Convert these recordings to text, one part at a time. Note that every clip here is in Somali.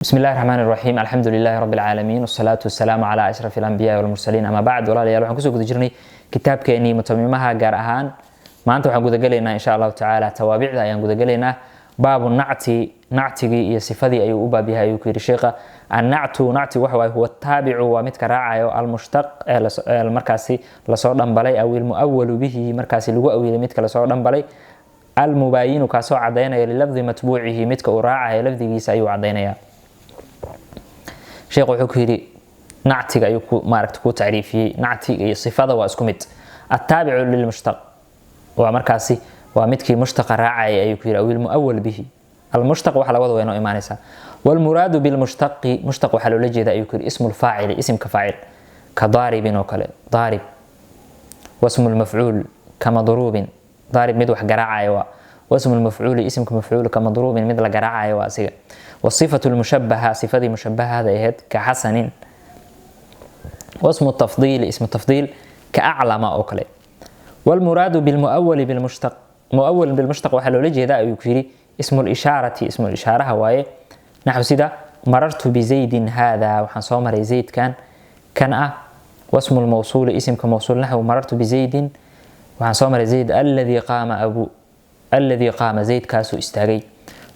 Bismi illahi raxmaan iraxiim, alxamdu lilahi rabbi alcaalamiin, wasalaatu wasalaamu calaa ashraf alambiyaai walmursaliin, ama bacd. Walaalayaal, waxaan kusoo guda jirnay kitaabkeenii mutamimaha. Gaar ahaan maanta waxaan gudagelaynaa, insha Allahu tacaala, tawaabicda ayaan gudagelaynaa. Baabu nacti, nactigii iyo sifadii ayuu u baab yahay. Ayuu ku yidhi sheekha: annactu, nacti waxa waaye huwa taabicu, waa midka raacayo, almushtaq, ee markaasi lasoo dhambalay, aw ilmuawalu bihi, markaasi lagu awiilay midka lasoo dhambalay, almubaayinu, kaasoo cadaynaya, lilafdi matbuucihi, midka uu raacayo lafdigiisa ayuu cadaynaya. Sheekhu wuxuu ku yidhi nactiga ayuu ku maaragta ku tacriifiyey. Nactiga iyo sifada waa isku mid. Attaabicu lilmushtaq waa markaasi waa midkii mushtaqa raacaya, ayuu ku yidhi, aw ilmuawal bihi. Almushtaq waxa labada way noo imaanaysaa. Walmuraadu bilmushtaqi, mushtaq waxaa loola jeeda, ayuu ku yidhi, ismu lfaacili, isimka faacil, ka daaribin oo kale, daarib, wasmu lmafcuul, kamadruubin. Daarib mid wax garaacaya waa, wasmu lmafcuuli, isimka mafcuul, kamadruubin, mid la garaacayo waa asiga. Wasifatu lmushabaha, sifadii mushabahada ahayd, ka xasanin. Wasmu tafdiili, ismu tafdiil, ka aclama oo kale. Walmuraadu bilmuawali bilmushtaq, muawal bilmushtaq waxaa loola jeedaa, ayuu ku yidhi, ismu lishaarati, ismu ishaaraha waaye. Naxw, sida marartu bizaydin haada, waxaan soo maray zaydkan kan ah. Wasmu lmawsuuli, isimka mawsuul, naxw marartu bizaydin, waxaan soo maray zayd, alladii qaama, abu alladii qaama, zaydkaasuu istaagay.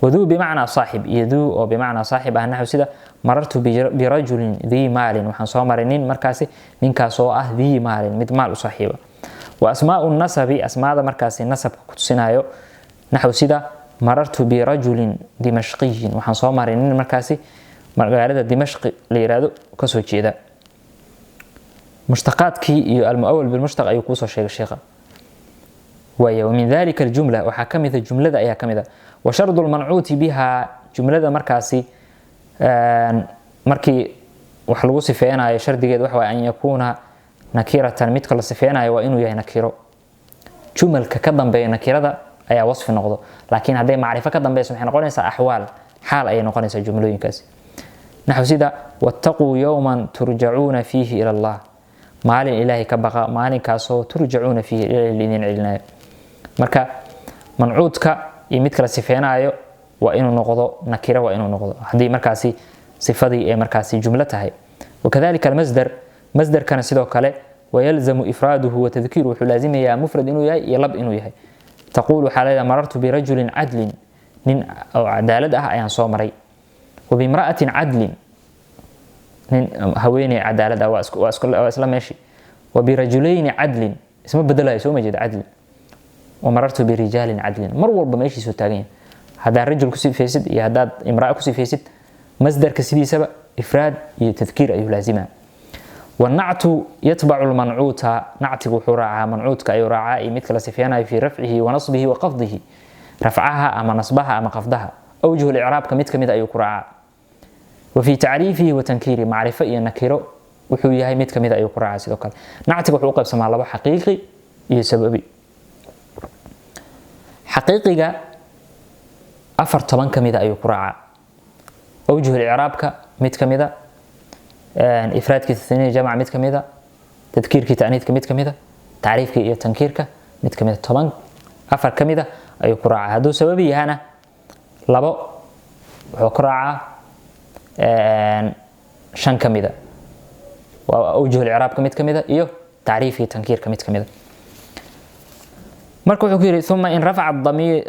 Waduu bimacnaa saaxib, iyo duu oo bimacnaa saaxib ah. Naxw, sida marartu birajulin dii maalin, waxaan soo maray nin markaasi, ninkaas oo ah dii maalin, mid maal u saaxiiba. Wa asmaau nasabi, asmaada markaasi nasabka ku tusinayo. Naxw, sida marartu birajulin dimashqiyin, waxaan soo maray nin markaasi magaalada Dimashqi la yiraahdo kasoo jeeda. Mushtaqaadkii iyo almuawal bilmushtaq ayuu kuusoo sheegay sheekha. Waaya, wamin dalika aljumla, waxaa ka mida jumlada ayaa ka mid a. Wa shardu lmancuuti biha, jumlada markaasi markii wax lagu sifeynayo shardigeed waxa waay an yakuuna nakiratan, midka la sifeynayo waa inuu yahay nakiro. Jumalka ka dambeeya nakirada ayaa wasfi noqdo, laakiin hadday macrifo ka dambeyso, maxay noqonaysaa? Axwaal, xaal ayay noqonaysaa jumlooyinkaasi. Naxw, sida wattaquu yowman turjacuuna fiihi ila Allah, maalin Ilaahay ka baqa, maalinkaasoo turjacuuna fiihi, Ilaahay laidin celinayo. Marka mancuudka iyo midka la sifeynaayo waa inuu noqdo nakiro, waa inuu noqdo haddii markaasi sifadii ay markaasi jumlo tahay. Wakadalika almasdar, masdarkana sidoo kale, wayalzamu ifraaduhu watadkiiru, wuxuu laazimayaa mufrad inuu yahay iyo lab inuu yahay. Taquul, waxaa leedahay: marartu birajulin cadlin, nin oo cadaalad ah ayaan soo maray, wabimra'atin cadlin, nin haweeney cadaalad ah, waa isla meeshii, wabirajulayni cadlin, isma bedelayo, soo ma jeeda? Cadlin, wamarartu birijaalin cadlin, mar walba meeshiisuu taagan yahay. Haddaad rajul ku sifaysid iyo haddaad imra'a ku sifaysid, masdarka sidiisaba ifraad iyo tadkiir ayuu laazimaa. Wanactu yatbacu lmancuuta, nactigu wuxuu raacaa, mancuudka ayuu raacaa iyo midka la sifeynayo, fii rafcihi wa nasbihi wa qafdihi, rafcaha ama nasbaha ama qafdaha, awjuh licraabka mid kamid ayuu ku raacaa. Wa fii tacriifihi wa tankiirihi, macrifo iyo nakiro wuxuu yahay mid kamid ayuu ku raacaa. Sidoo kale nactiga wuxuu u qaybsamaa labo: xaqiiqi iyo sababi. Xaqiiqiga 14 kamida ayuu ku raacaa: awjuh icraabka mid kamida, ifraadkii, tathniya, jamc mid kamida, tadkiirkii, ta'niidka mid kamida, tacriifkii iyo tankiirka mid kamida. 14 kamida ayuu ku raacaa. Hadduu sababi yahana, labo wuxuu ku raacaa, shan kamida waa awjuh icraabka mid kamida iyo tacriifkii, tankiirka mid kamida. Marka wuxuu ku yidhi: uma in rafaca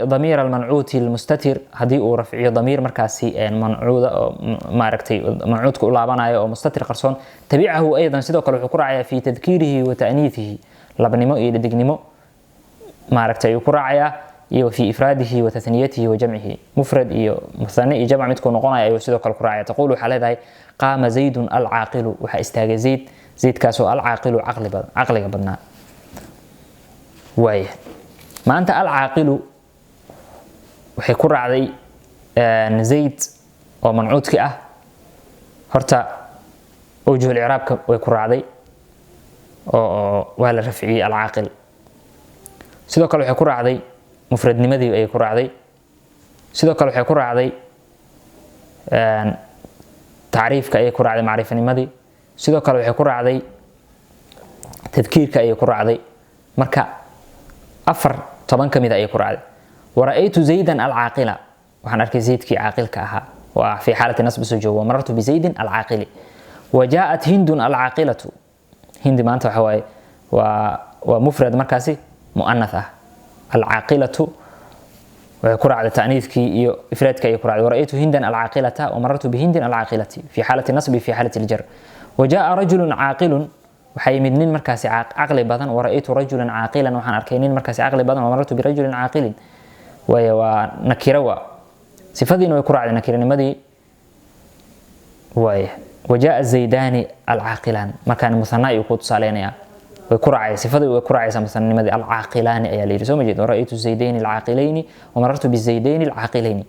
damiir almancuuti almustatir, haddii uu rafciyo damiir markaasi mancuuda oo maaragtay mancuudka u laabanayo oo mustatir, qarsoon, tabicahu aydan, sidoo kale wuxuu ku raacayaa, fi tadkiirihi wa ta'niifihi, labnimo iyo dhedignimo maaragtay ayuu ku raacayaa, iyo fi ifraadihi wa tathniyatihi wa jamcihi, mufrad iyo muthane iyo jamc midkuu noqonaya ayuu sidoo kale ku raacaya. Taquul, waxaa leedahay: qaama zaydun alcaaqilu, waxaa istaagay zayd, zaydkaasoo alcaaqilu, caqli badan, caqliga badnaa. Waaya, maanta alcaaqilu waxay ku raacday zayd oo mancuudki ah. Horta awjuhul icraabka way ku raacday oo waa la rafciyey alcaaqil. Sidoo kale waxay ku raacday mufradnimadii ayay ku raacday. Sidoo kale waxay ku raacday tacriifka ayay ku raacday, macrifanimadii. Sidoo kale waxay ku raacday tadkiirka ayay ku raacday. Marka 14 ka mid ayay ku raacday. Wara'aytu zaydan alcaaqila, waxaan arkay zaydkii caaqilka ahaa. Waa fi xaalati nasb soo joogo. Wamarartu bizaydin alcaaqili. Wajaat hindun alcaaqilatu. Hindi maanta waxa waaye waa mufrad markaasi mu'anath ah. Alcaaqilatu waxay ku raacday ta'niifkii iyo ifraadka ayay ku raacday. Wara'aytu hindan alcaaqilata wamarartu bihindin alcaaqilati fi xaalati nasbi, fi xaalati aljar. Wajaaa rajulun caaqilun, waxaa yimid nin markaasi caqli badan. Wara'aytu rajulan caaqilan, waxaan arkay nin markaasi caqli badan. Wamarartu birajulin caaqilin. Waayo waa nakiro, waa sifadiina way ku raacday nakiranimadii. Waaya wajaaa zaydaani alcaaqilaan, markaan musanaa ayuu ku tusaaleynayaa. Way ku raacay sifadii, way ku raacaysaa musannanimadii. Alcaaqilaani ayaa la yidhi, soo ma jeed? Wara'aytu zaydayni alcaaqilayni wamarartu bizaydayn alcaaqilayni.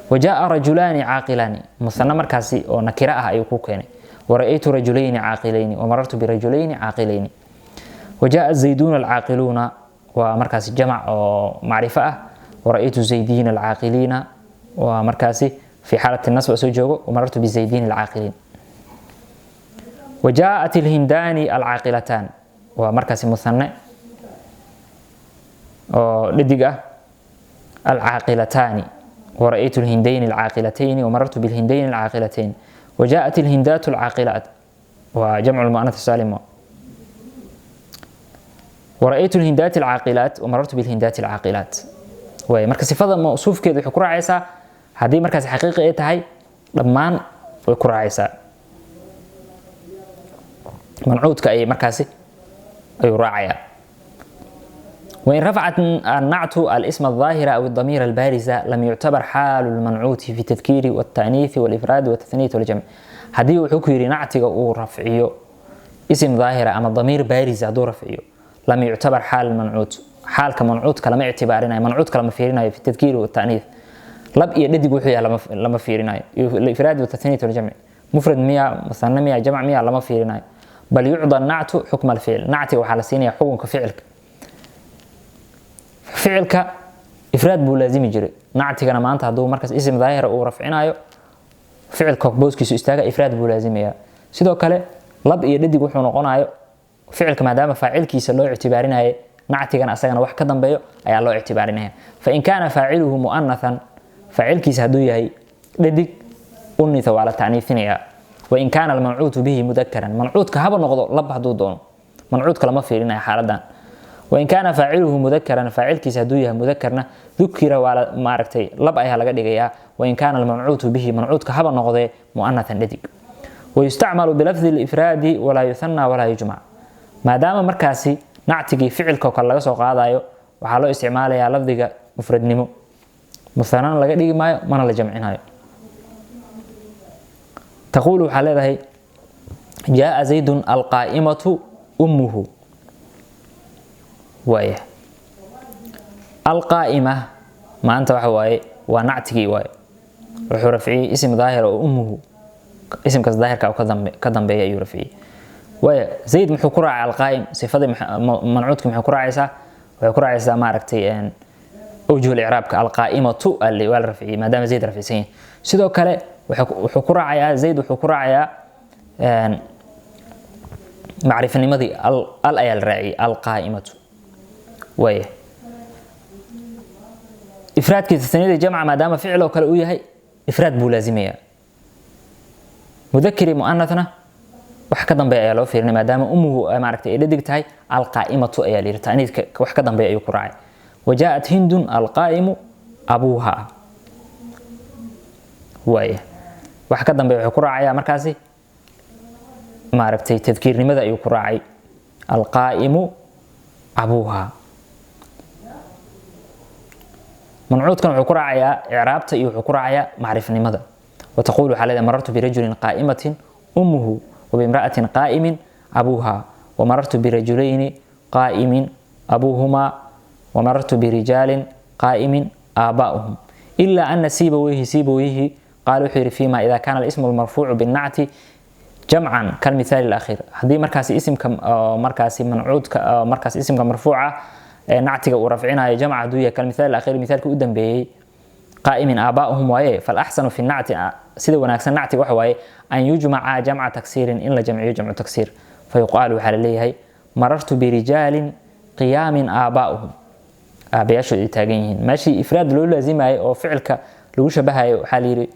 Wajaaa rajulaani caaqilaani, musana markaasi oo nakiro ah ayuu ku keenay. Wara'aytu rajulayni caaqilayni wamarartu birajulayni caaqilayni. Wajaaa zayduuna alcaaqiluuna, waa markaasi jamac oo macrifo ah. Wara'aytu zaydiina alcaaqiliina, waa markaasi fi xaalati nasb soo joogo. Wamarartu bizaydiin alcaaqiliin. Wajaa'at alhindaani alcaaqilataan, waa markaasi musanne oo dhadig ah. Alcaaqilataani. Wara'aytu alhindayni alcaaqilatayni wamarartu bilhindayni alcaaqilatayn. Wajaa'at alhindaatu alcaaqilaat, waa jamcu lmu'anath saalim. Wara'aytu alhindaati alcaaqilaat wamarartu bilhindaati alcaaqilaat. Waay marka sifada mawsuufkeeda waxay ku raacaysaa haddii markaasi xaqiiqi ay tahay, dhammaan way ku raacaysaa. Mancuudka ayay markaasi ayuu raacayaa. وإن رفعت النعت الاسم الظاهر أو الضمير البارز لم يعتبر حال المنعوت في التذكير والتأنيث والإفراد والتثنية والجمع. Haddii wuxuu ku yidhi nactiga uu rafciyo isim daahira ama damiir baariz hadduu rafciyo, lam yuctabar xaal mancuut, xaalka mancuudka lama ictibaarinayo, mancuudka lama fiirinayo. Fi tadkiiri wataniith, lab iyo dhadig wuxuu yahay lama fiirinayo. Ifraad watathniyat waljamci, mufrad miya, musana miya, jamc miya, lama fiirinayo. Bal yucda nactu xukma alficil, nactiga waxaa la siinaya xukunka ficilka. Ficilka ifraad buu laazimi jiray, nactigana maanta hadduu markaas isim daahira uu rafcinayo, ficilka booskiisu istaaga, ifraad buu laazimayaa. Sidoo kale lab iyo dhadig wuxuu noqonayo ficilka, maadaama faacilkiisa loo ictibaarinayay, nactigana asagana wax ka dambeeyo ayaa loo ictibaarinaya. Fain kaana faaciluhu mu'anathan, faacilkiisa hadduu yahay dhadig, unitha, waa la ta'niifinaya. Wain kaana almancuutu bihi mudakaran, mancuudka haba noqdo lab hadduu doono, mancuudka lama fiirinaya xaaladan. Wain kaana faaciluhu mudakaran, faacilkiisa hadduu yahay mudakarna, dukira, waa la maaragtay lab ayaa laga dhigayaa. Wain kaana almancuutu bihi, mancuudka haba noqdee mu'anathan, dhadig. Wayustacmalu bilafdi alifraadi walaa yuthana walaa yujmac. Maadaama markaasi nactigii ficilka oo kale laga soo qaadayo, waxaa loo isticmaalayaa lafdiga mufradnimo, muhanana laga dhigi maayo, mana la jamcinayo. Taquulu, waxaa leedahay: jaaa zaydun alqaa'imatu ummuhu. Waaya alqaa'ima maanta waxa waaye waa nactigii waaye, wuxuu rafciyey isim daahir oo ummuhu, isimkaas daahirka oo ka dambeeya ayuu rafciyey. Waaya zayd muxuu ku raacay? Alqaa'im sifadii mancuudka muxuu ku raacaysaa? Waxay ku raacaysaa maaragtay awjuh icraabka. Alqaa'imatu waa la rafciyey maadaama zayd rafcisan yahay. Sidoo kale wuxuu ku raacayaa zayd, wuxuu ku raacayaa macrifanimadii, al ayaa la raaciyey, alqaa'imatu. Waaya ifraadkiisa saniyada jamca, maadaama ficil oo kale uu yahay, ifraad buu laazimayaa. Mudakiri mu'anathna wax ka dambeeya ayaa loo fiirinay. Maadaama ummuhu maaragtay ay dhadig tahay, alqaa'imatu ayaa la yidhi, ta'niidka wax ka dambeeya ayuu ku raacay. Wajaa'at hindun alqaa'imu abuuha. Waaya wax ka dambeeya wuxuu ku raacayaa markaasi maaragtay tadkiirnimada ayuu ku raacay, alqaa'imu abuuha. Mancuudkan wuxuu ku raacayaa icraabta iyo wuxuu ku raacayaa macrifnimada. Wataquulu, waxaa leedahay: marartu birajulin qaa'imatin ummuhu wabimra'atin qaa'imin abuuha, wamarartu birajulayni qaa'imin abuuhumaa, wamarartu birijaalin qaa'imin aabaa'uhum. Ilaa ana siibaweyhi, siibaweyhi qaal wuxuu yidhi: fiima ida kaana alismu almarfuucu binnacti jamcan kalmithaali alakhiir, haddii markaasi isimka markaasi mancuudka markaas isimka marfuuca ee nactiga uu rafcinayo jamca hadduu yahay, kalmithaali alakhiir, mithaalkii u dambeeyey, qaa'imin aabaa'uhum waaye, falaxsanu fi nacti, sida wanaagsan nactiga waxa waaye, an yujmaca jamca taksiirin, in la jamciyo jamcu taksiir. Fayuqaalu, waxaa la leeyahay: marartu birijaalin qiyaamin aabaa'uhum, aabayaashood ay taagan yihiin. Meeshii ifraad loo laazimayay oo ficilka lagu shabahayo waxaa la yidhi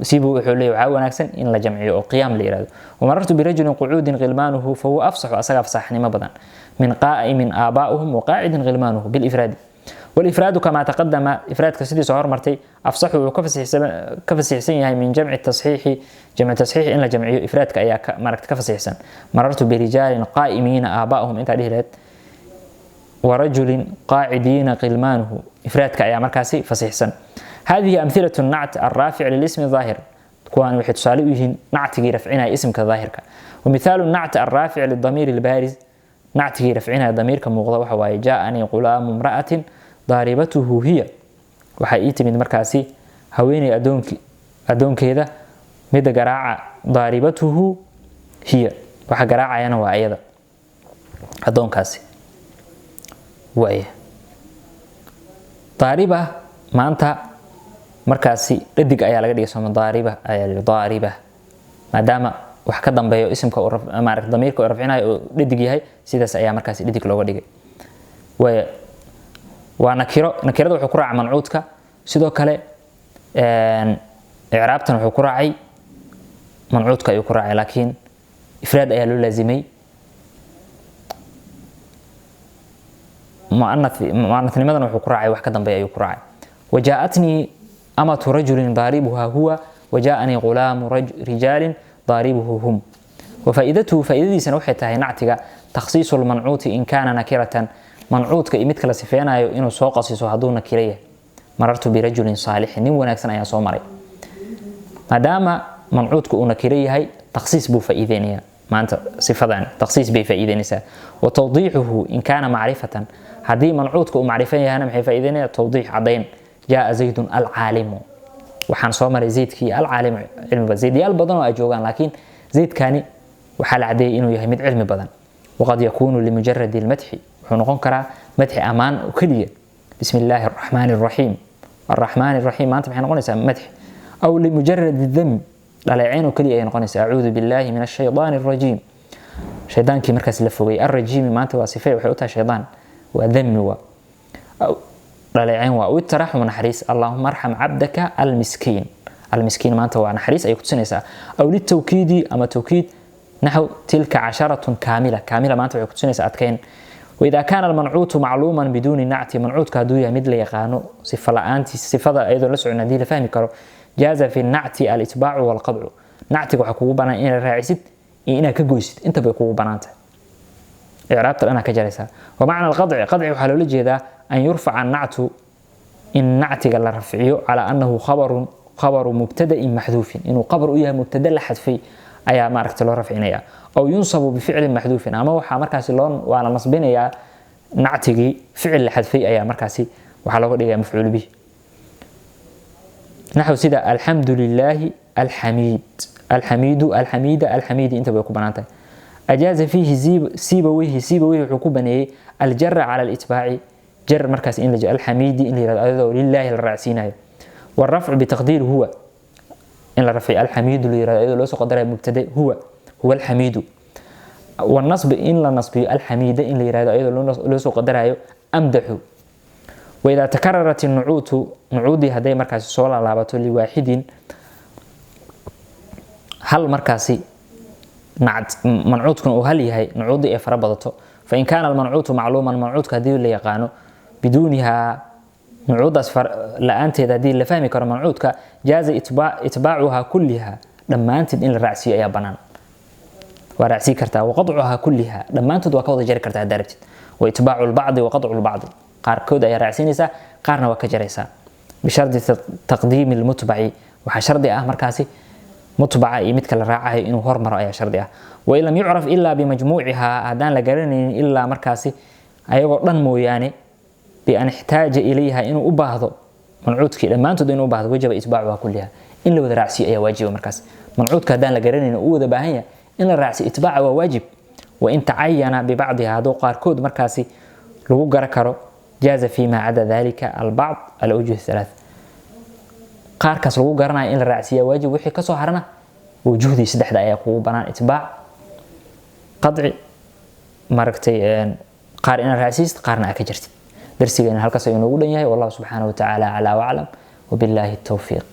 Sibu wuxuu leeyahay waxaa wanaagsan in la jamciyo oo qiyaam la yiraahdo. Wamarartu birajulin qucuudin ghilmaanuhu fahuwa afsaxu, asaga afsaxnimo badan, min qaa'imin aabaa'uhum wa qaacidin ghilmaanuhu bilifraadi. والإفراد كما تقدم، إفراد كسيدي سو hormartay، afsaxu wuxuu ka fasiixsan yahay min jamci tasxiixi, jamci tasxiix in la jamciyo ifraadka ayaa maaragta ka fasiixsan. Marartu birijaalin qaa'imiina aabaa'uhum intaa dhihi lahayd, warajulin qaacidiina qilmaanuhu, ifraadka ayaa markaasi fasiixsan. هذه أمثلة النعت الرافع للاسم الظاهر، kuwaan waxay tusaale u yihiin nactigii rafcinaya isimka daahirka. ومثال النعت الرافع للضمير البارز، nactigii rafcinaya damiirka muuqda waxa waaye: جاءني غلام امرأة ضاربته هي, waxaa ii timid markaasi haweeney adoonkeeda midda garaaca. ضاربته هي, waxa garaacayana waa iyada adoonkaasi. Waaya, ضاربة maanta markaasi dhadig ayaa laga dhigay, sooma? ضاربة ayaa la ضاربة maadaama wax ka dambeeyo isimka maarata damiirka uu rafcinayo oo dhadig yahay, sidaas ayaa markaasi dhadig looga dhigay. Waaya, waa nakiro. Nakirada wuxuu ku raacay mancuudka, sidoo kale icraabtan wuxuu ku raacay mancuudka ayuu ku raacay, laakiin ifraad ayaa loo laazimay, muanatnimadana wuxuu ku raacay wax ka dambeeya ayuu ku raacay. وجاءتني أمة رجل ضاربها هو، وجاءني غلام رجال ضاربه هم. وفائدته, faa'iidadiisana waxay tahay nactiga, تخصيص المنعوت إن كان نكرة, mancuudka iyo midka la sifeynayo inuu soo qasiso hadduu nakiro yahay. مررت برجل صالح, nin wanaagsan ayaa soo maray. Maadaama mancuudka uu nakiro yahay, takhsiis buu faa'iideynaya maanta, sifadan takhsiis bay faa'iideynaysaa. وتوضيحه إن كان معرفة, haddii mancuudka uu macrifan yahana maxay faa'iideynaya? Tawdiix, caddayn. جاء زيد العالم, waxaan soo maray zaydkii العالم cilmi badan. Zaydyaal badan oo ay joogaan, laakiin zaydkani waxaa la caddeeyay inuu yahay mid cilmi badan. وقد يكون لمجرد المدح, wuxuu noqon karaa madxi, ammaan oo keliya. بسم الله الرحمن الرحيم, الرحمن الرحيم maanta maxay noqonaysaa? Madxi. أو لمجرد الذم, dhaleeceyn oo keliya ay noqonaysaa. أعوذ بالله من الشيطان الرجيم, shaydaankii markaas la fogay. الرجيم maanta waa sifay, waxay u tahay shaydaan, waa dami, waa dhaleeceyn, waa الترحم, naxariis. اللهم ارحم عبدك المسكين, المسكين maanta waa naxariis ay kutusinaysaa. أو للتوكيد, ama tawkiid, نحو تلك عشرة كاملة. كاملة maanta waxay kutusinaysaa adkeyn. وإذا كان المنعوت معلوما بدون نعت, mancuudka hadduu yahay mid la yaqaano sifa la'aantiis, sifada iyadoo la socon haddii la fahmi karo, جاز في النعت الإتباع والقطع, nactiga waxaa kugu banaan inaad raacisid iyo inaad ka goysid, intaba kugu banaan tahay, icraabta dhanaa ka jaraysaa. ومعنى القطع, qaطci waxaa loola jeedaa أن يرفع النعت, in nactiga la rafciyo, على أنه خبر, خبر مبتدأ محذوف, inuu khabar u yahay mubtada la xadfay ayaa maaragta loo rafcinaya. أو ينصب بفعل محذوف, ama waxaa markaasi loo waa la nasbinayaa nactigii, ficil la xadfay ayaa markaasi waxaa looga dhigaya مفعول به. نحو sida الحمد لله الحميد, الحميد, الحميد, الحميد, inta bay ku banaan tahay. أجاز فيه سيبويه, سيبويه wuxuu ku baneeyey الجر على الإتباع, jar markaas in la الحميد in la yirahdo ayadoo لله la raacsiinayo, والرفع بتقدير هو, in la rafciyo الحميد la yirahdo ayadoo loo soo qadarayo mubtada هو, هو الحميد, والنصب, in la nasbiyo الحميد in la yirahdo ayadoo loo soo qadarayo أمدح. وإذا تكررت النعوت, nucuudii hadday markaasi soo laalaabato, لواحد, hal markaasi mancuudkuna uu hal yahay, nucuuddii ay fara badato, فإن كان المنعوت معلوما, mancuudka haddii la yaqaano, بدونها, nucuuddaas la-aanteeda haddii la fahmi karo mancuudka, جاز إتباعها كلها, dhammaanteed in la raacsiiyo ayaa banaan, waa raacsii kartaa. وقطعها كلها, dhammaantood waa ka wada jari kartaa haddaa rabtid. وإتباع البعض وقطع البعض, qaarkood ayaa raacsiinaysaa, qaarna waa ka jaraysaa. بشرط تقديم المتبع, waxaa shardi ah markaasi mutbaca iyo midka la raacayo inuu hormaro ayaa shardi ah. وإن لم يعرف إلا بمجموعها, haddaan la garanaynin ilaa markaasi ayagoo dhan mooyaane, بأن احتاج إليها, inuu u baahdo mancuudkii dhammaantood inuu u baahdo, وجب إتباعها كلها, in la wada raacsiiyo ayaa waajiba. Markaas mancuudka haddaan la garanaynin u wada baahan yahay, in la raacsiyo itbaaca waa waajib. وإن تعين ببعضها, hadduu qaarkood markaasi lagu gara karo, جاز فيما عدا ذلك البعض الأوجه الثلاث, qaarkaas lagu garanayo in la raacsiiya waajib, wixii kasoo harana wujuhdii saddexda ayaa kugu banaan: itbaac, qadci, maaragtay qaar inaad raacsiisid, qaarna aad ka jartid. Darsigeena halkaas ayuu noogu dhan yahay. والله سبحانه وتعالى أعلى وأعلم، وبالله التوفيق.